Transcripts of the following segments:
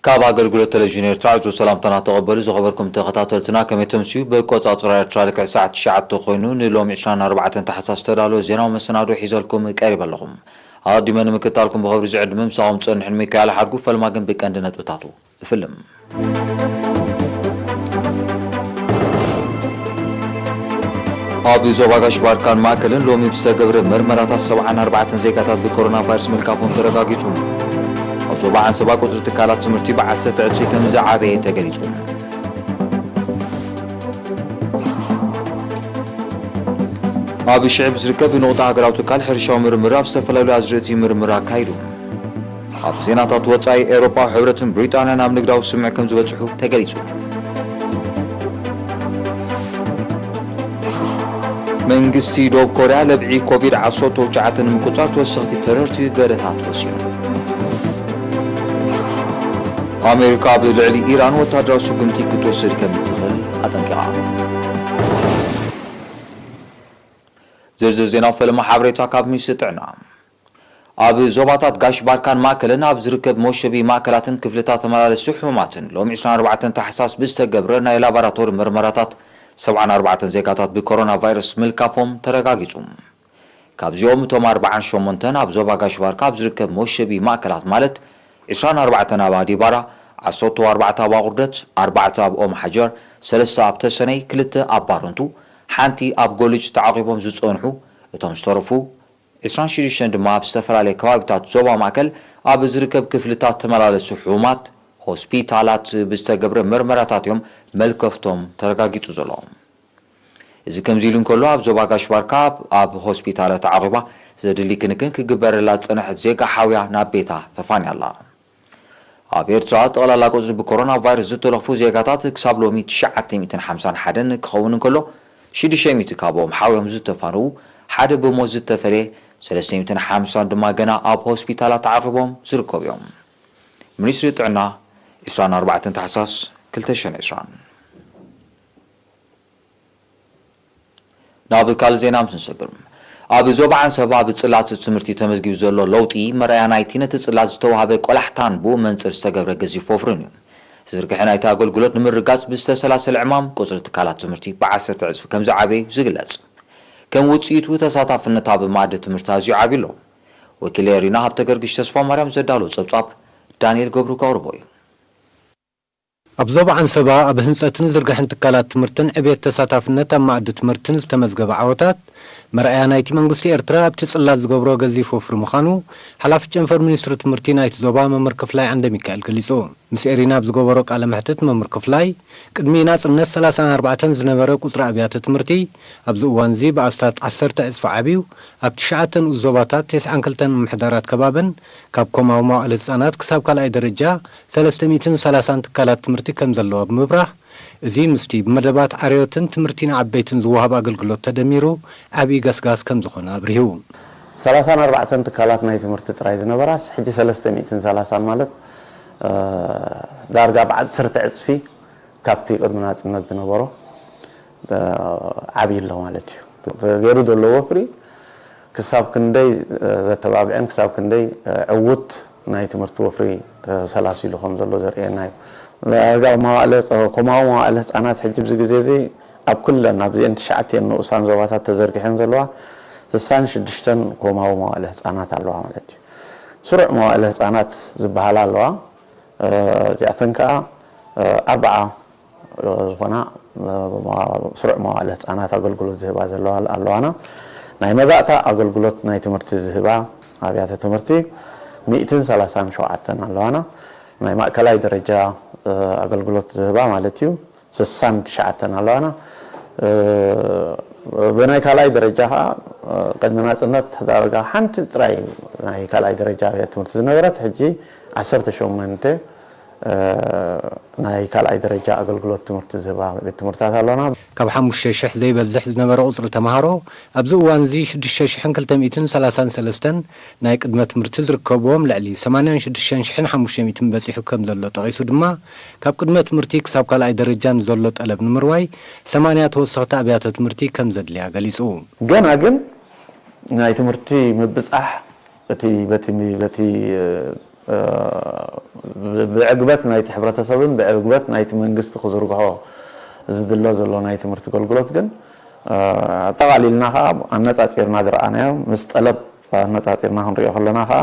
ካብ ኣገልግሎት ቴሌቪዥን ኤርትራ ዕጹው ሰላምታና ተቐበሉ። ዝኸበርኩም ተኸታተልትና፣ ከመይ ተምስዩ? ብቆጻጽራ ኤርትራ ልክዕ ሰዓት ትሽዓተ ኮይኑ፣ ንሎሚ ዕስራን ኣርባዕተን ታሕሳስ ዝተዳለወ ዜናዊ መሰናዶ ሒዘልኩም ቀሪበ ኣለኹም። ኣቐዲመ ንምክትታልኩም ብኽብሪ ዝዕድም ምሳኹም ጸንሕን ሚካኤል ሓድጉ። ፈልማ ግን ብቀንዲ ነጥብታቱ እፍልም። ኣብ ዞባ ጋሽ ባርካን ማእከልን ሎሚ ብዝተገብረ መርመራታት ሰብዓን ኣርባዕተን ዜጋታት ብኮሮና ቫይረስ ምልካፎም ተረጋጊጹ። ኣብ ዞባ ዓንሰባ ቁጽሪ ትካላት ትምህርቲ ብዓሰርተ ዕጽፊ ከም ዝዓበየ ተገሊጹ። ኣብ ሽዕብ ዝርከብ ንቑጣ ሃገራዊ ትካል ሕርሻዊ ምርምር ኣብ ዝተፈላለዩ ኣዝርእቲ ምርምር ኣካይዱ። ኣብ ዜናታት ወጻኢ፣ ኤውሮጳዊ ሕብረትን ብሪጣንያን ኣብ ንግዳዊ ስምምዕ ከም ዝበጽሑ ተገሊጹ። መንግስቲ ደቡብ ኮርያ ለብዒ ኮቪድ ዓሰርተ ትሽዓተ ንምቁጽጻር ተወሰኽቲ ተረርቲ ገደታት ወሲኑ። ኣሜሪካ ኣብ ልዕሊ ኢራን ወታደራዊ ስጉምቲ ክትወስድ ከም እትኽእል ኣጠንቂቓ። ዝርዝር ዜናዊ ፈለማ ሓበሬታ ካብ ሚኒስትሪ ጥዕና። ኣብ ዞባታት ጋሽ ባርካን ማእከልን ኣብ ዝርከብ መወሸቢ ማእከላትን ክፍልታት ተመላለስቲ ሕሙማትን ሎሚ ዕስራን ኣርባዕተን ታሕሳስ ብዝተገብረ ናይ ላቦራቶሪ መርመራታት ሰብዓን ኣርባዕተን ዜጋታት ብኮሮና ቫይረስ ምልካፎም ተረጋጊጹ። ካብዚኦም እቶም ኣርባዓን ሸሞንተን ኣብ ዞባ ጋሽ ባርካ ኣብ ዝርከብ መወሸቢ ማእከላት ማለት ዕስራን ኣርባዕተን ኣብ ኣዲባራ፣ ዓሰርተ ኣርባዕተ ኣብ ኣቑርደት፣ ኣርባዕተ ኣብ ኦም ሓጀር፣ ሰለስተ ኣብ ተሰነይ፣ ክልተ ኣብ ባረንቱ፣ ሓንቲ ኣብ ጎልጅ ተዓቒቦም ዝጸንሑ፣ እቶም ዝተረፉ ዕስራን ሽዱሽተን ድማ ኣብ ዝተፈላለየ ከባቢታት ዞባ ማእከል ኣብ ዝርከብ ክፍልታት ተመላለስቲ ሕሙማት ሆስፒታላት ብዝተገብረ መርመራታት እዮም መልከፍቶም ተረጋጊጹ ዘሎ። እዚ ከምዚ ኢሉ እንከሎ፣ ኣብ ዞባ ጋሽ ባርካ ኣብ ሆስፒታላት ተዓቒባ ዘድሊ ክንክን ክግበረላ ዝጸንሐት ዜጋ ሓውያ ናብ ቤታ ተፋንያ ኣላ። ኣብ ኤርትራ ጠቕላላ ቁጽሪ ብኮሮና ቫይረስ ዝተለኽፉ ዜጋታት ክሳብ ሎሚ ትሽዓተ ሚእትን ሓምሳን ሓደን ክኸውን እንከሎ፣ ሽዱሽተ ሚእቲ ካብኦም ሓውዮም ዝተፋነዉ፣ ሓደ ብሞት ዝተፈልየ፣ ሰለስተ ሚእትን ሓምሳን ድማ ገና ኣብ ሆስፒታላት ተዓቒቦም ዝርከቡ እዮም። ሚኒስትሪ ጥዕና፣ ዕስራን ኣርባዕተን ታሕሳስ ክልተ ሽሕን ዕስራን። ናብ ካልእ ዜና ምስ ንሰግር፣ ኣብ ዞባ ዓንሰባ ኣብ ጽላት ትምህርቲ ተመዝጊቡ ዘሎ ለውጢ መርኣያ ናይቲ ነቲ ጽላት ዝተዋህበ ቆላሕታን ብኡ መንጽር ዝተገብረ ገዚፍ ወፍርን እዩ። ዝርግሐ ናይቲ ኣገልግሎት ንምርጋጽ ብዝተሰላሰለ ዕማም ቁጽሪ ትካላት ትምህርቲ ብዓሰርተ ዕጽፊ ከም ዝዓበየ እዩ ዝግለጽ። ከም ውጽኢቱ ተሳታፍነት ኣብ መኣዲ ትምህርቲ ኣዝዩ ዓብዩ ኣሎ። ወኪል ኤሪና ሃብተ ገርግሽ ተስፋ ማርያም ዘዳሎ ጸብጻብ ዳንኤል ገብሩ ከቕርቦ እዩ። ኣብ ዞባ ዓንሰባ ኣብ ህንጸትን ዝርግሐን ትካላት ትምህርትን ዕብየት ተሳታፍነት ኣብ መኣዲ ትምህርትን ዝተመዝገበ ዓወታት መርኣያ ናይቲ መንግስቲ ኤርትራ ኣብቲ ጽላት ዝገብሮ ገዚፍ ወፍሪ ምዃኑ ሓላፊ ጨንፈር ሚኒስትሪ ትምህርቲ ናይቲ ዞባ መምህር ክፍላይ ዓንደ ሚካኤል ገሊጹ። ምስ ኤሪና ኣብ ዝገበሮ ቃለ መሕትት መምህር ክፍላይ ቅድሚ ናጽነት ሰላሳን ኣርባዕተን ዝነበረ ቁጽሪ ኣብያተ ትምህርቲ ኣብዚ እዋንዚ ብኣስታት ዓሰርተ ዕጽፊ ዓብዩ ኣብ ትሽዓተ ንኡስ ዞባታት ተስዓን ክልተን ምምሕዳራት ከባብን ካብ ኮማዊ መዋእለ ህጻናት ክሳብ ካልኣይ ደረጃ ሰለስተ ሚእትን ሰላሳን ትካላት ትምህርቲ ከም ዘለዋ ብምብራህ፣ እዚ ምስቲ ብመደባት ዓርዮትን ትምህርቲ ንዓበይትን ዝወሃብ ኣገልግሎት ተደሚሩ ዓብዪ ገስጋስ ከም ዝኾነ ኣብሪሁ። ሰላሳን ኣርባዕተን ትካላት ናይ ትምህርቲ ጥራይ ዝነበራስ ሕጂ ሰለስተ ሚእትን ሰላሳን ማለት፣ እ፣ ዳርጋ ብዓሰርተ ዕጽፊ ካብቲ ቅድሚ ናጽነት ዝነበሮ፣ እ፣ ዓብዪ ኣሎ ማለት እዩ። ተገይሩ ዘሎ ወፍሪ ክሳብ ክንደይ፣ እ፣ ዘተባብዕን ክሳብ ክንደይ፣ እ፣ ዕዉት ናይ ትምህርቲ ወፍሪ ተሰላሲሉ ከም ዘሎ ዘርእየና እዩ። ዳርጋ መዋእለ፣ ኮማዊ መዋእለ ህጻናት ሕጂ ኣብዚ ግዜ እዚ ኣብ ኩለን ኣብዚአን ትሽዓተን ንኡሳን ዞባታት ተዘርጊሐን ዘለዋ ስሳን ሽዱሽተን ኮማዊ መዋእለ ህጻናት ኣለዋ ማለት እዩ። ስሩዕ መዋእለ ህጻናት ዝበሃላ ኣለዋ። እ፣ እዚኣተን ከኣ፣ እ፣ ኣርብዓ ዝኾና፣ እ፣ መዋ-፣ ስሩዕ መዋእለ ህጻናት ኣገልግሎት ዝህባ ዘለዋ ኣለዋና። ናይ መባእታ ኣገልግሎት ናይ ትምህርቲ ዝህባ ኣብያተ ትምህርቲ ሚእትን ሰላሳን ሸውዓተን ኣለዋና። ናይ ማእከላይ ደረጃ፣ እ፣ ኣገልግሎት ዝህባ ማለት እዩ ስሳን ትሽዓተን ኣለዋና። እ፣ ብናይ ካልኣይ ደረጃ ኸዓ፣ እ፣ ቅድሚ ናጽነት ዳርጋ ሓንቲ ጥራይ ናይ ካልኣይ ደረጃ ኣብያተ ትምህርቲ ዝነበረት፣ ሕጂ ዓሰርተ ሸሞንተ፣ እ፣ ናይ ካልኣይ ደረጃ ኣገልግሎት ትምህርቲ ዝህባ ቤት ትምህርትታት ኣለዋና። ካብ ሓሙሽተ ሽሕ ዘይበዝሕ ዝነበረ ቁጽሪ ተማሃሮ ኣብዚ እዋንዚ ሽዱሽተ ሽሕን ክልተ ሚእትን ሰላሳን ሰለስተን ናይ ቅድመ ትምህርቲ ዝርከብዎም ልዕሊ ሰማንያን ሽዱሽተ ሽሕን ሓሙሽተ ሚእትን በጺሑ ከም ዘሎ ጠቒሱ ድማ፣ ካብ ቅድመ ትምህርቲ ክሳብ ካልኣይ ደረጃ ንዘሎ ጠለብ ንምርዋይ ሰማንያ ተወሰኽቲ ኣብያተ ትምህርቲ ከም ዘድልያ ገሊጹ። ገና ግን ናይ ትምህርቲ ምብጻሕ እቲ በቲ፣ በቲ፣ እ፣ ብ-፣ ብዕግበት ናይቲ ሕብረተሰብን ብዕግበት ናይቲ መንግስቲ ክዝርግሖ ዝድሎ ዘሎ ናይ ትምህርቲ ኣገልግሎት ግን፣ እ፣ ኣጠቓሊልና ከኣ ኣነጻጺርና ዝረኣናዮ ምስ ጠለብ ኣነጻጺርና ክንሪኦ ከለና ከኣ፣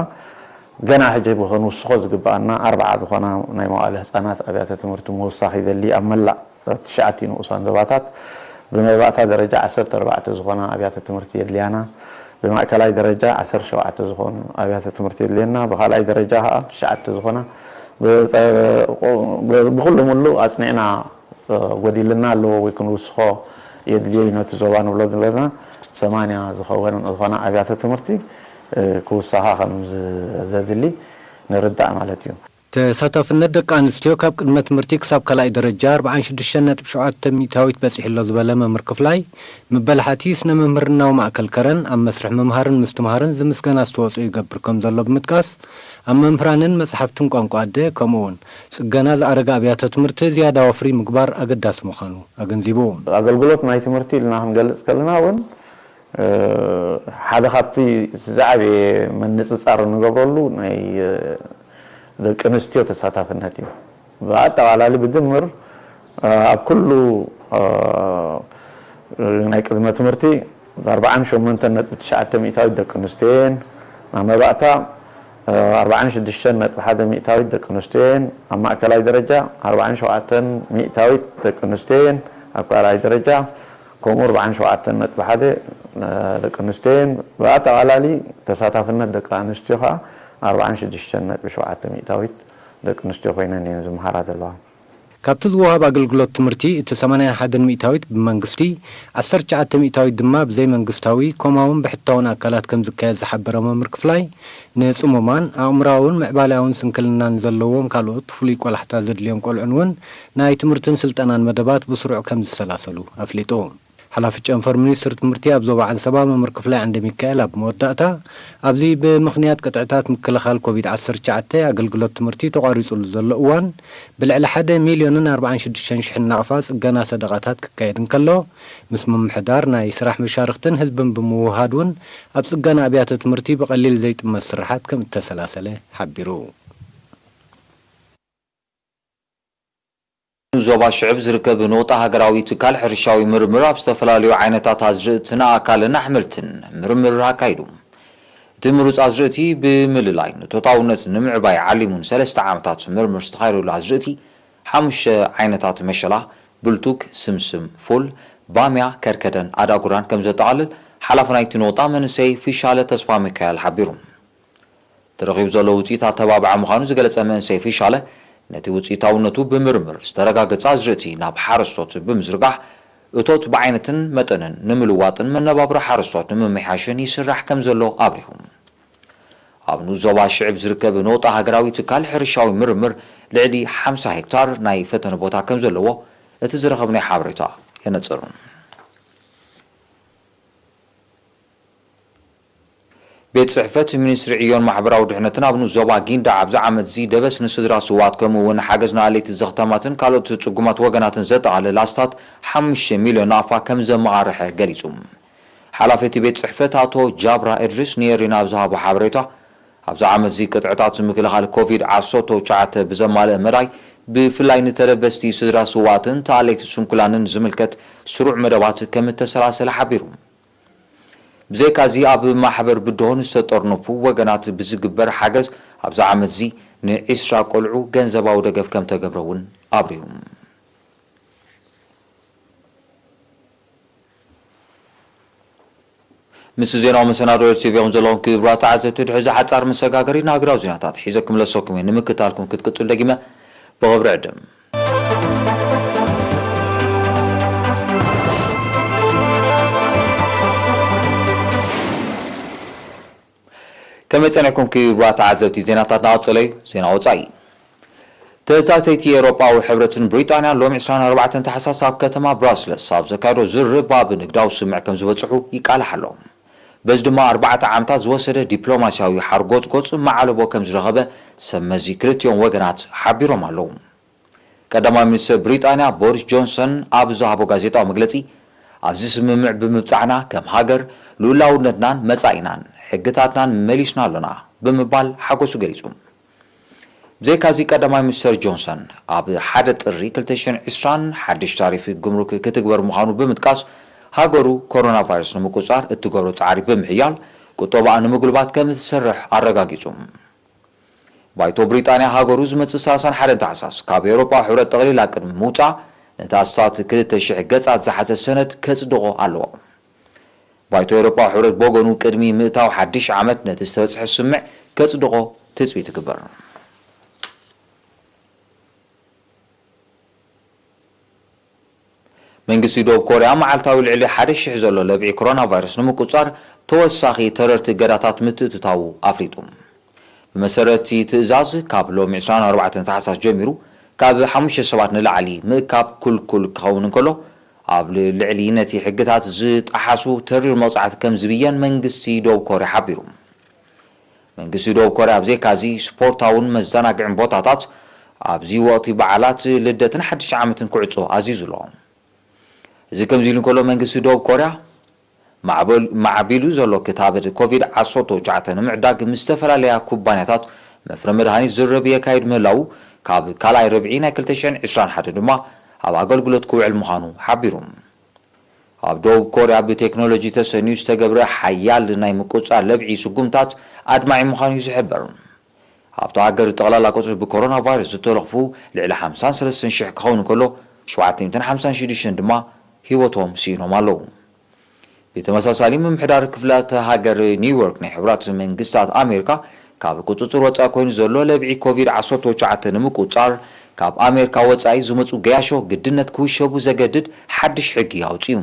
ገና ሕጂ ብኸንውስኾ ዝግብኣና ኣርብዓ ዝኾና ናይ መዋእለ ህጻናት ኣብያተ ትምህርቲ ምውሳኽ ይደሊ። ኣብ መላእ ትሽዓተ ንኡሳን ዞባታት ብመባእታ ደረጃ ዓሰርተ ኣርባዕተ ዝኾና ኣብያተ ትምህርቲ የድልያና። ብማእከላይ ደረጃ ዓሰርተ ሸውዓተ ዝኾኑ ኣብያተ ትምህርቲ የድልየና። ብኻልኣይ ደረጃ ከኣ ትሽዓተ ዝኾና፣ ብ-፣ ብ-፣ ብኹሉ ምሉ ኣጽኒዕና፣ እ፣ ጎዲልና ኣለዎ ወይ ክንውስኾ የድልዮ እዩ ነቲ ዞባ ንብሎ ዘለና ሰማንያ ዝኸውን፣ ዝኾና ኣብያተ ትምህርቲ፣ እ፣ ክውሰኻ ከም ዝ-፣ ዘድሊ ንርዳእ ማለት እዩ። ተሳታፍነት ደቂ ኣንስትዮ ካብ ቅድመ ትምህርቲ ክሳብ ካልኣይ ደረጃ ኣርብዓን ሽዱሽተን ነጥቢ ሸውዓተ ሚእታዊት በጺሑ ኣሎ ዝበለ መምህር ክፍላይ፣ መበል ሓቲ ስነ መምህርናዊ ማእከል ከረን ኣብ መስርሕ ምምሃርን ምስትምሃርን ዝምስገን ኣስተዋጽኦ ይገብር ከም ዘሎ ብምጥቃስ፣ ኣብ መምህራንን መጽሓፍትን ቋንቋ ኣደ፣ ከምኡ እውን ጽገና ዝኣረገ ኣብያተ ትምህርቲ ዝያዳ ወፍሪ ምግባር ኣገዳሲ ምዃኑ ኣገንዚቡ። ኣገልግሎት ናይ ትምህርቲ ኢልና ክንገልጽ ከለና እውን፣ እ፣ ሓደ ካብቲ ዝዓበየ ምንጽጻር እንገብረሉ ናይ፣ እ፣ ደቂ ኣንስትዮ ተሳታፍነት እዩ። ብኣጠቓላሊ ብድምር፣ እ፣ ኣብ ኩሉ፣ እ፣ ናይ ቅድመ ትምህርቲ ኣርብዓን ሸሞንተን ነጥቢ ትሽዓተ ሚእታዊት ደቂ ኣንስትዮ እየን። ኣብ መባእታ፣ እ፣ ኣርብዓን ሽዱሽተን ነጥቢ ሓደ ሚእታዊት ደቂ ኣንስትዮ እየን። ኣብ ማእከላይ ደረጃ ኣርብዓን ሸውዓተን ሚእታዊት ደቂ ኣንስትዮ እየን። ኣብ ካልኣይ ደረጃ ከምኡ ኣርብዓን ሸውዓተን ነጥቢ ሓደ ደቂ ኣንስትዮ እየን። ብኣጠቓላሊ ተሳታፍነት ደቂ ኣንስትዮ ከኣ ኣርብዓን ሽዱሽተን ነጥቢ ሸውዓተ ሚእታዊት ደቂ ኣንስትዮ ኮይነን እየን ዝመሃራ ዘለዋ። ካብቲ ዝወሃብ ኣገልግሎት ትምህርቲ እቲ ሰማንያን ሓደን ሚእታዊት ብመንግስቲ፣ ዓሰርተ ትሽዓተ ሚእታዊት ድማ ብዘይመንግስታዊ፣ ኮማውን ብሕታውን ኣካላት ከም ዝካየድ ዝሓበረ መምህር ክፍላይ፣ ንጽሙማን ኣእምሮኣውን ምዕባለኣውን ስንክልናን ዘለዎም ካልኦት ፍሉይ ቆላሕታ ዘድልዮም ቆልዑን እውን ናይ ትምህርትን ስልጠናን መደባት ብስሩዕ ከም ዝሰላሰሉ ኣፍሊጡ። ሓላፊ ጨንፈር ሚኒስትሪ ትምህርቲ ኣብ ዞባ ዓንሰባ መምህር ክፍላይ ዓንደ ሚካኤል ኣብ መወዳእታ፣ ኣብዚ ብምኽንያት ቅጥዕታት ምክልኻል ኮቪድ ዓሰርተ ትሽዓተ ኣገልግሎት ትምህርቲ ተቋሪጹሉ ዘሎ እዋን፣ ብልዕሊ ሓደ ሚልዮንን ኣርባዓን ሽዱሽተን ሽሕን ናቕፋ ጽገና ሰደቓታት ክካየድ እንከሎ፣ ምስ ምምሕዳር ናይ ስራሕ መሻርኽትን ህዝብን ብምውህሃድ እውን ኣብ ጽገና ኣብያተ ትምህርቲ ብቐሊል ዘይጥመት ስርሓት ከም እተሰላሰለ ሓቢሩ። ዞባ ሽዕብ ዝርከብ ንቑጣ ሃገራዊ ትካል ሕርሻዊ ምርምር ኣብ ዝተፈላለዩ ዓይነታት ኣዝርእትን ኣእካልን ኣሕምልትን ምርምር ኣካይዱ። እቲ ምሩፅ ኣዝርእቲ ብምልላይ ንቶታውነት ንምዕባይ ዓሊሙን ሰለስተ ዓመታት ምርምር ዝተኻየደሉ ኣዝርእቲ ሓሙሽተ ዓይነታት መሸላ፣ ብልቱግ፣ ስምስም፣ ፉል፣ ባምያ፣ ከርከደን ኣዳጉራን ከም ዘጠቓልል ሓላፊ ናይቲ ንቑጣ መንእሰይ ፊሻለ ተስፋ ሚካኤል ሓቢሩ። ተረኺቡ ዘሎ ውፅኢት ኣተባብዓ ምዃኑ ዝገለፀ መንእሰይ ፊሻለ፣ ነቲ ውፅኢታውነቱ ብምርምር ዝተረጋገፀ ኣዝርእቲ ናብ ሓረስቶት ብምዝርጋሕ እቶት ብዓይነትን መጠንን ንምልዋጥን መነባብሮ ሓረስቶት ንምምሕያሽን ይስራሕ ከም ዘሎ ኣብሪሁ። ኣብ ንኡስ ዞባ ሽዕብ ዝርከብ ንቑጣ ሃገራዊ ትካል ሕርሻዊ ምርምር ልዕሊ ሓምሳ ሄክታር ናይ ፈተነ ቦታ ከም ዘለዎ እቲ ዝረኸብናዮ ሓበሬታ የነፅር። ቤት ጽሕፈት ሚኒስትሪ ዕዮን ማሕበራዊ ድሕነትን ኣብ ንኡስ ዞባ ጊንዳዕ ኣብዚ ዓመት እዚ ደበስ ንስድራ ስውኣት ከምኡ እውን ሓገዝ ንኣለይቲ ዘኽታማትን ካልኦት ጽጉማት ወገናትን ዘጠቓልል ኣስታት ሓሙሽተ ሚልዮን ናቕፋ ከም ዘመቓርሐ ገሊጹ። ሓላፊ እቲ ቤት ጽሕፈት ኣቶ ጃብራ እድሪስ ንኤሪና ኣብ ዝሃቦ ሓበሬታ፣ ኣብዚ ዓመት እዚ ቅጥዕታት ምክልኻል ኮቪድ ዓሰርተ ትሽዓተ ብዘማልአ መዳይ ብፍላይ ንተደበስቲ ስድራ ስውኣትን ተኣለይቲ ስንኩላንን ዝምልከት ስሩዕ መደባት ከም እተሰላሰለ ሓቢሩ። ብዘይካዚ ኣብ ማሕበር ብድሆ ንዝተጠርነፉ ወገናት ብዝግበር ሓገዝ ኣብዚ ዓመት እዚ ንዒስራ ቆልዑ ገንዘባዊ ደገፍ ከም ተገብረ እውን ኣብሪሁ። ምስ ዜናዊ መሰናዶ ኤር ቲ ቪ ኢኹም ዘለኹም ክቡራት ተዓዘብቲ፣ ድሕሪ እዚ ሓጻር መሰጋገሪ ንሃገራዊ ዜናታት ሒዘ ክምለሰኩም እየ። ንምክታልኩም ክትቅጽሉ ደጊመ ብኽብሪ ዕድም። ከመይ ጸኒሕኩም ክቡራት ተዓዘብቲ፣ ዜናታትና ቀጸሎ እዩ። ዜና ወጻኢ። ተዛተይቲ ኤውሮጳዊ ሕብረትን ብሪጣንያን ሎሚ ዕስራን ኣርባዕተን ታሕሳስ ኣብ ከተማ ብራስለስ ኣብ ዘካየዶ ዝርርብ ኣብ ንግዳዊ ስምምዕ ከም ዝበጽሑ ይቃላሕ ኣሎ። በዚ ድማ ኣርባዕተ ዓመታት ዝወሰደ ዲፕሎማስያዊ ሓርጎጽጎጽ መዓለቦ ከም ዝረኸበ ሰብ መዚ ክልቲኦም ወገናት ሓቢሮም ኣለዉ። ቀዳማይ ሚኒስትር ብሪጣንያ ቦሪስ ጆንሰን ኣብ ዝሃቦ ጋዜጣዊ መግለጺ፣ ኣብዚ ስምምዕ ብምብጻሕና ከም ሃገር ልኡላውነትናን መጻኢናን ሕግታትናን መሊስና ኣሎና ብምባል ሓጎሱ ገሊጹ። ብዘይካዚ ቀዳማይ ሚኒስተር ጆንሰን ኣብ ሓደ ጥሪ ክልተ ሽሕን ዕስራን ሓድሽ ታሪፍ ጉምሩክ ክትግበር ምዃኑ ብምጥቃስ፣ ሃገሩ ኮሮና ቫይረስ ንምቁጽጻር እትገብሮ ጻዕሪ ብምሕያል ቁጠባኣ ንምጉልባት ከም እትሰርሕ ኣረጋጊጹ። ባይቶ ብሪጣንያ ሃገሩ ዝመጽእ ሰላሳን ሓደን ታሕሳስ ካብ ኤውሮጳዊ ሕብረት ጠቕሊላ ቅድሚ ምውጻእ ነቲ ኣስታት ክልተ ሽሕ ገጻት ዝሓዘ ሰነድ ከጽድቖ ኣለዎ። ባይቶ ኤውሮጳዊ ሕብረት ብወገኑ ቅድሚ ምእታው ሓድሽ ዓመት ነቲ ዝተበጽሐ ስምምዕ ከጽድቖ ትጽቢት ይግበር። መንግስቲ ደቡብ ኮርያ መዓልታዊ ልዕሊ ሓደ ሽሕ ዘሎ ለብዒ ኮሮና ቫይረስ ንምቁጽጻር ተወሳኺ ተረርቲ እገዳታት ምትእትታዉ ኣፍሊጡ። ብመሰረት እቲ ትእዛዝ፣ ካብ ሎሚ ዕስራን ኣርባዕተን ታሕሳስ ጀሚሩ ካብ ሓሙሽተ ሰባት ንላዕሊ ምእካብ ክልኩል ክኸውን እንከሎ፣ ኣብ ልዕሊ ነቲ ሕግታት ዝጠሓሱ ተሪር መቕጻዕቲ ከም ዝብየን መንግስቲ ደቡብ ኮርያ ሓቢሩ። መንግስቲ ደቡብ ኮርያ ብዘይካዚ፣ ስፖርታውን መዘናግዕን ቦታታት ኣብዚ ወቕቲ በዓላት ልደትን ሓድሽ ዓመትን ክዕጾ ኣዚዙ ኣሎ። እዚ ከምዚ ኢሉ እንከሎ፣ መንግስቲ ደቡብ ኮርያ ማዕበል-፣ ማዕቢሉ ዘሎ ክታበት ኮቪድ ዓሰርተ ትሽዓተ ንምዕዳግ ምስ ዝተፈላለያ ኩባንያታት መፍረ መድሃኒት ዝርርብ የካይድ ምህላዉ፣ ካብ ካልኣይ ርብዒ ናይ ክልተ ሽሕን ዕስራን ሓደን ድማ ኣብ ኣገልግሎት ክውዕል ምዃኑ ሓቢሩ። ኣብ ደቡብ ኮርያ ብቴክኖሎጂ ተሰንዩ ዝተገብረ ሓያል ናይ ምቁጽጻር ለብዒ ስጉምታት ኣድማዒ ምዃኑ እዩ ዝሕበር። ኣብታ ሃገር ጠቕላላ ቁጽሪ ብኮሮና ቫይረስ ዝተለኽፉ ልዕሊ ሓምሳን ሰለስተን ሽሕ ክኸውን እንከሎ፣ ሸውዓተ ሚእትን ሓምሳን ሽዱሽተን ድማ ህይወቶም ስኢኖም ኣለዉ። ብተመሳሳሊ፣ ምምሕዳር ክፍላተ ሃገር ኒውዮርክ ናይ ሕቡራት መንግስታት ኣሜሪካ፣ ካብ ቁጽጽር ወጻኢ ኮይኑ ዘሎ ለብዒ ኮቪድ ዓሰርተ ትሽዓተ ንምቁጽጻር፣ ካብ ኣሜሪካ ወጻኢ ዝመጹ ገያሾ ግድነት ክውሸቡ ዘገድድ ሓድሽ ሕጊ ኣውጺኡ።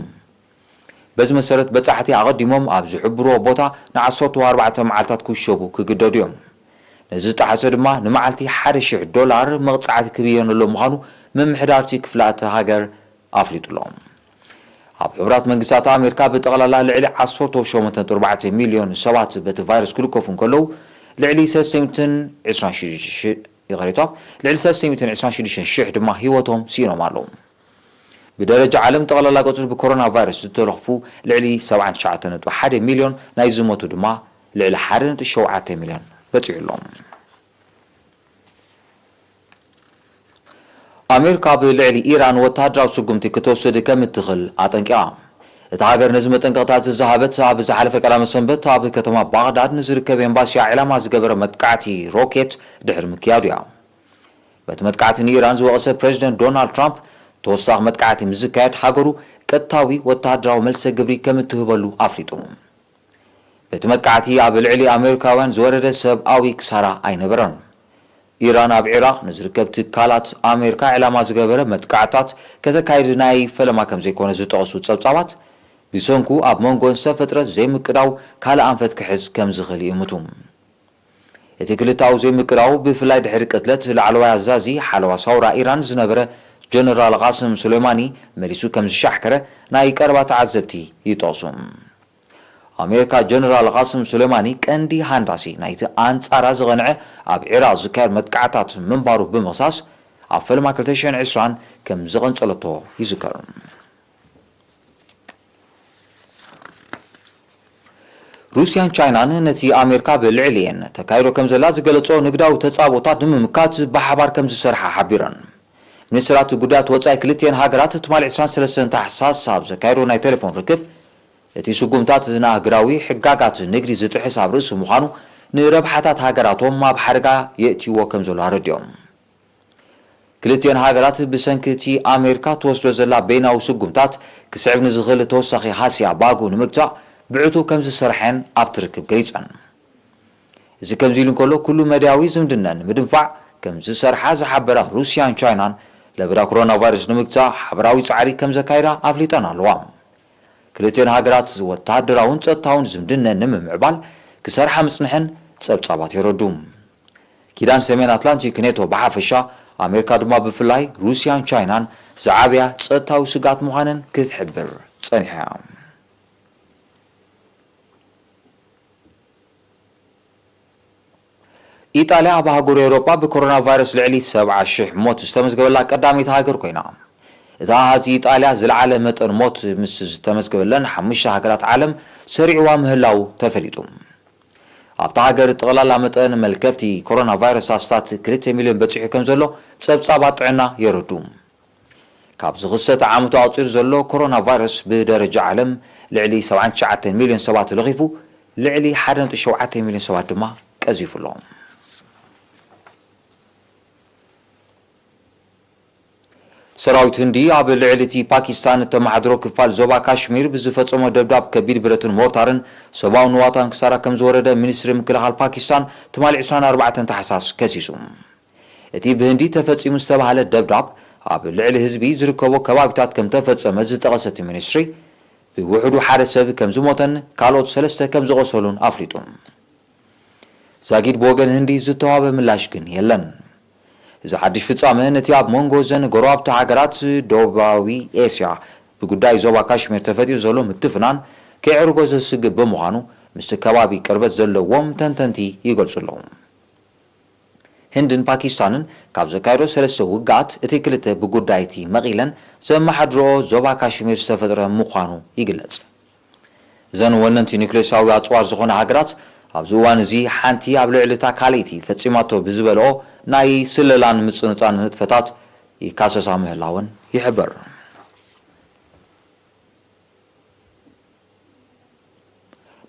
በዚ መሰረት፣ በጻሕቲ ኣቐዲሞም ኣብ ዝሕብርዎ ቦታ ንዓሰርተ ኣርባዕተ መዓልታት ክውሸቡ ክግደዱ እዮም። ነዚ ዝጠሓሰ ድማ ንመዓልቲ ሓደ ሽሕ ዶላር መቕጻዕቲ ክብየነሎም ምዃኑ ምምሕዳር እቲ ክፍላተ ሃገር ኣፍሊጡ ኣሎ። ኣብ ሕቡራት መንግስታት ኣሜሪካ ብጠቕላላ ልዕሊ ዓሰርተ ሸሞንተ ነጥቢ ኣርባዕተ ሚልዮን ሰባት በቲ ቫይረስ ክልከፉ እንከለዉ፣ ልዕሊ ሰለስተ ሚእትን ዕስራን ሽዱሽተ ሽሕ፣ ይቕሬታ፣ ልዕሊ ሰለስተ ሚእትን ዕስራን ሽዱሽተ ሽሕ ድማ ህይወቶም ስኢኖም ኣለዉ። ብደረጃ ዓለም፣ ጠቕላላ ቁጽሪ ብኮሮና ቫይረስ ዝተለኽፉ ልዕሊ ሰብዓን ትሽዓተን ነጥቢ ሓደ ሚልዮን፣ ናይ ዝሞቱ ድማ ልዕሊ ሓደ ነጥቢ ሸውዓተ ሚልዮን በጺሑ ኣሎ። ኣሜሪካ ኣብ ልዕሊ ኢራን ወተሃደራዊ ስጉምቲ ክትወስድ ከም እትኽእል ኣጠንቂቓ። እታ ሃገር ነዚ መጠንቀቕታ ዝሃበት ኣብ ዝሓለፈ ቀዳመ ሰንበት ኣብ ከተማ ባግዳድ ንዝርከብ ኤምባሲኣ ዒላማ ዝገበረ መጥቃዕቲ ሮኬት ድሕሪ ምክያዱ እያ። በቲ መጥቃዕቲ ንኢራን ዝወቐሰ ፕሬዚደንት ዶናልድ ትራምፕ፣ ተወሳኺ መጥቃዕቲ ምስ ዝካየድ ሃገሩ ቀጥታዊ ወተሃደራዊ መልሰ ግብሪ ከም እትህበሉ ኣፍሊጡ። በቲ መጥቃዕቲ ኣብ ልዕሊ ኣሜሪካውያን ዝወረደ ሰብኣዊ ክሳራ ኣይነበረን። ኢራን ኣብ ዒራቕ ንዝርከብ ትካላት ኣሜሪካ ዕላማ ዝገበረ መጥቃዕታት ከተካይድ ናይ ፈለማ ከም ዘይኮነ ዝጠቐሱ ጸብጻባት፣ ብሰንኩ ኣብ መንጎን ዝተፈጥረ ዘይምቅዳው ካልእ ኣንፈት ክሕዝ ከም ዝኽእል ይእምቱ። እቲ ክልተኣዊ ዘይምቅዳው፣ ብፍላይ ድሕሪ ቅትለት ላዕለዋይ ኣዛዚ ሓለዋ ሳውራ ኢራን ዝነበረ ጀነራል ቃስም ሱሌማኒ፣ መሊሱ ከም ዝሻሕከረ ናይ ቀረባ ተዓዘብቲ ይጠቕሱ። ኣሜሪካ፣ ጀነራል ቃስም ሱሌማኒ ቀንዲ ሃንዳሲ ናይቲ ኣንጻራ ዝቐንዐ ኣብ ዒራቕ ዝካየድ መጥቃዕታት ምንባሩ ብምኽሳስ፣ ኣብ ፈልማ ክልተ ሽሕን ዕስራን ከም ዘቐንጸለቶ ይዝከር። ሩስያን ቻይናን ነቲ ኣሜሪካ ብልዕሊኤን ተካይዶ ከም ዘላ ዝገለጾ ንግዳዊ ተጻብኦታት ንምምካት ብሓባር ከም ዝሰርሓ ሓቢረን። ሚኒስትራት ጉዳያት ወጻኢ ክልቲኤን ሃገራት ትማሊ ዕስራን ሰለስተን ታሕሳስ ኣብ ዘካየዶ ናይ ቴሌፎን ርክብ፣ እቲ ስጉምታት ንኣህጉራዊ ሕጋጋት ንግዲ ዝጥሕስ ኣብ ርእሲ ምዃኑ፣ ንረብሓታት ሃገራቶም ኣብ ሓደጋ የእትይዎ ከም ዘሎ ኣረዲኦም። ክልቲኤን ሃገራት ብሰንኪ እቲ ኣሜሪካ ትወስዶ ዘላ በይናዊ ስጉምታት ክስዕብ ንዝኽእል ተወሳኺ ሃስያ ብኣግኡ ንምግታእ ብዕቱብ ከም ዝሰርሐን ኣብቲ ርክብ ገሊጸን። እዚ ከምዚ ኢሉ እንከሎ፣ ኩሉ መዳያዊ ዝምድና ንምድንፋዕ ከም ዝሰርሓ ዝሓበራ ሩስያን ቻይናን፣ ለበዳ ኮሮና ቫይረስ ንምግታእ ሓበራዊ ጻዕሪ ከም ዘካይዳ ኣፍሊጠን ኣለዋ። ክልቲኤን ሃገራት ወተሃደራውን ጸጥታውን ዝምድነን ንምምዕባል ክሰርሓ ምጽንሐን ጸብጻባት የረዱ። ኪዳን ሰሜን ኣትላንቲክ፣ ኔቶ ብሓፈሻ፣ ኣሜሪካ ድማ ብፍላይ፣ ሩስያን ቻይናን ዝዓበያ ጸጥታዊ ስግኣት ምዃነን ክትሕብር ጸኒሓ እያ። ኢጣልያ ኣብ ኣህጉር ኤውሮጳ ብኮሮና ቫይረስ ልዕሊ ሰብዓ ሽሕ ሞት ዝተመዝገበላ ቀዳመይቲ ሃገር ኮይና፣ እቲ ኣሃዝ ኢጣልያ ዝለዓለ መጠን ሞት ምስ ዝተመዝገበለን ሓሙሽተ ሃገራት ዓለም ሰሪዕዋ ምህላው ተፈሊጡ። ኣብታ ሃገር ጠቕላላ መጠን መልከፍቲ ኮሮና ቫይረስ ኣስታት ክልተ ሚልዮን በጺሑ ከም ዘሎ ጸብጻባት ጥዕና የረዱ። ካብ ዝኽሰት ዓመቱ ኣቑጺሩ ዘሎ ኮሮና ቫይረስ ብደረጃ ዓለም ልዕሊ ሰብዓን ትሽዓተን ሚልዮን ሰባት ለኺፉ፣ ልዕሊ ሓደ ነጥቢ ሸውዓተ ሚልዮን ሰባት ድማ ቀዚፉ ኣሎ። ሰራዊት ህንዲ ኣብ ልዕሊ እቲ ፓኪስታን እተመሓድሮ ክፋል ዞባ ካሽሚር ብዝፈጸሞ ደብዳብ ከቢድ ብረትን ሞርታርን ሰብኣዊ ንዋታን ክሳራ ከም ዝወረደ ሚኒስትሪ ምክልኻል ፓኪስታን ትማሊ ዕስራን ኣርባዕተን ታሕሳስ ከሲሱ። እቲ ብህንዲ ተፈጺሙ ዝተባህለ ደብዳብ ኣብ ልዕሊ ህዝቢ ዝርከቦ ከባቢታት ከም ተፈጸመ ዝጠቐሰ እቲ ሚኒስትሪ፣ ብውሕዱ ሓደ ሰብ ከም ዝሞተን ካልኦት ሰለስተ ከም ዝቖሰሉን ኣፍሊጡ። ዛጊድ ብወገን ህንዲ ዝተዋህበ ምላሽ ግን የለን። እዚ ሓድሽ ፍጻመ ነቲ ኣብ መንጎ እዘን ጎረባብቲ ሃገራት ደቡባዊ ኤስያ ብጉዳይ ዞባ ካሽሚር ተፈጢሩ ዘሎ ምትፍናን ከየዕርጎ ዘስግእ ብምዃኑ፣ ምስቲ ከባቢ ቅርበት ዘለዎም ተንተንቲ ይገልጹ ኣለዉ። ህንድን ፓኪስታንን ካብ ዘካየዶ ሰለስተ ውግኣት እቲ ክልተ ብጉዳይ እቲ መቒለን ዘመሓድርኦ ዞባ ካሽሚር ዝተፈጥረ ምዃኑ ይግለጽ። እዘን ወነንቲ ኒውክሌሳዊ ኣጽዋር ዝኾና ሃገራት ኣብዚ እዋን እዚ ሓንቲ ኣብ ልዕሊ እታ ካልኣይቲ ፈጺማቶ ብዝበልኦ ናይ ስለላን ምጽንጻን ንጥፈታት ይካሰሳ ምህላወን ይሕበር።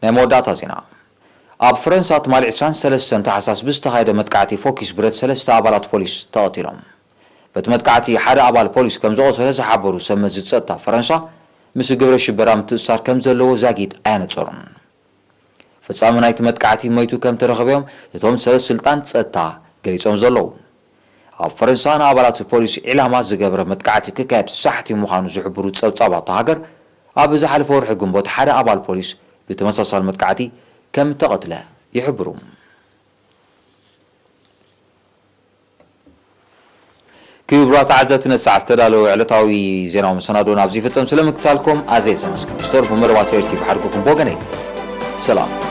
ናይ መወዳእታ ዜና። ኣብ ፈረንሳ ትማሊ ዕስራን ሰለስተን ታሕሳስ ብዝተኻየደ መጥቃዕቲ ፎኪስ ብረት ሰለስተ ኣባላት ፖሊስ ተቐቲሎም። በቲ መጥቃዕቲ ሓደ ኣባል ፖሊስ ከም ዝቖሰለ ዝሓበሩ ሰብ መዚ ጸጥታ ፈረንሳ፣ ምስ ግብረ ሽበራ ምትእስሳር ከም ዘለዎ ዛጊድ ኣያነጸሩን። ፈጻሚ ናይቲ መጥቃዕቲ መይቱ ከም ተረኸበ እዮም እቶም ሰበ ስልጣን ጸጥታ ገሊጾም ዘለዉ። ኣብ ፈረንሳ ንኣባላት ፖሊስ ዒላማ ዝገብረ መጥቃዕቲ ክካየድ ሳሕቲ ምዃኑ ዝሕብሩ ጸብጻባት እታ ሃገር፣ ኣብ ዝሓለፈ ወርሒ ግንቦት ሓደ ኣባል ፖሊስ ብተመሳሳሊ መጥቃዕቲ ከም ተቐትለ ይሕብሩ። ክቡራት ተዓዘብቲ፣ ነሳዕ ዝተዳለወ ዕለታዊ ዜናዊ መሰናዶ ናብዚ ይፍጸም። ስለ ምክታልኩም ኣዝየ ዘመስግን። ዝተረፉ መደባት ኤር ቲ ቪ ሓድግኩም ብወገነይ ሰላም።